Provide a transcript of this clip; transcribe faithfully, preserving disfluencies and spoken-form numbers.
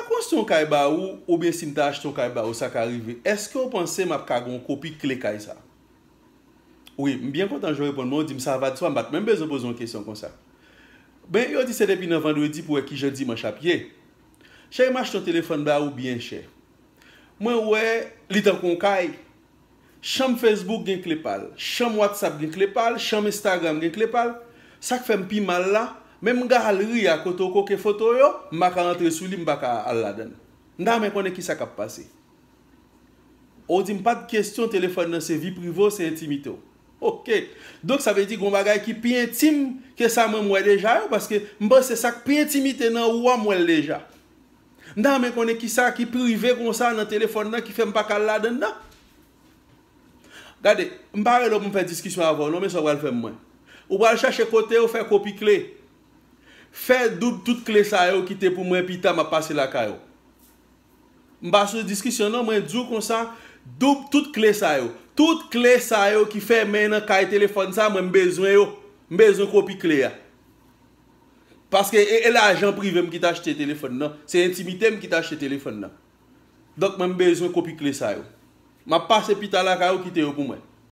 konstwi yon kay ba ou, oubyen si m ta achte yon kay ba ou, sa ka rive, èske w panse m ap ka gen yon kopi kle kay sa? Wi, m byen kontan jan w reponn mwen, w di m sa va de swa, m pa t menm bezwen poze yon kesyon konsa. Ben, yo di se depi nan vandredi pou wè kijan dimanch ap ye. Cheri, m achte yon telefòn ba ou byen chè. Mwen wè li tankou yon kay. Chanm Facebook gen kle pa l, chanm WhatsApp gen kle pa l, chanm Instagram gen kle pa l. Sa k fè m pi mal la, menm galeri a kote w koke foto yo, m pa ka rantre sou li, m pa ka al ladan l. M ta renmen konnen kisa k ap pase. Ou di m pa t kesyon, telefòn nan se vi prive w, se entimite w. Oke. Donk sa vle di gon bagay ki pi entim ke sa mwen m wè deja yo, paske m panse sa k pi entimite nan ou a m wè l deja. M ta renmen konnen kisa ki prive konsa nan telefòn nan ki fè m pa ka al ladan l nan. Gade, m pa rele w pou m fè diskisyon avè w non, men sa w pral fè m mwen. Ou pral chache kote yo fè kopi kle. Fè doub tout kle sa yo kite pou mwen, pita m ap pase lakay ou. M pa sou diskisyon non, mwen di w konsa, doub tout kle sa yo. Tout kle sa yo ki fèmen nan kay telefòn sa, mwen m bezwen yo. M bezwen kopi kle a. Paske e, e lajan prive m ki t achte telefòn nan. Se entimite m ki t achte telefòn nan. Donk mwen m bezwen kopi kle sa yo. M ap pase pita lakay ou, kite yo pou mwen.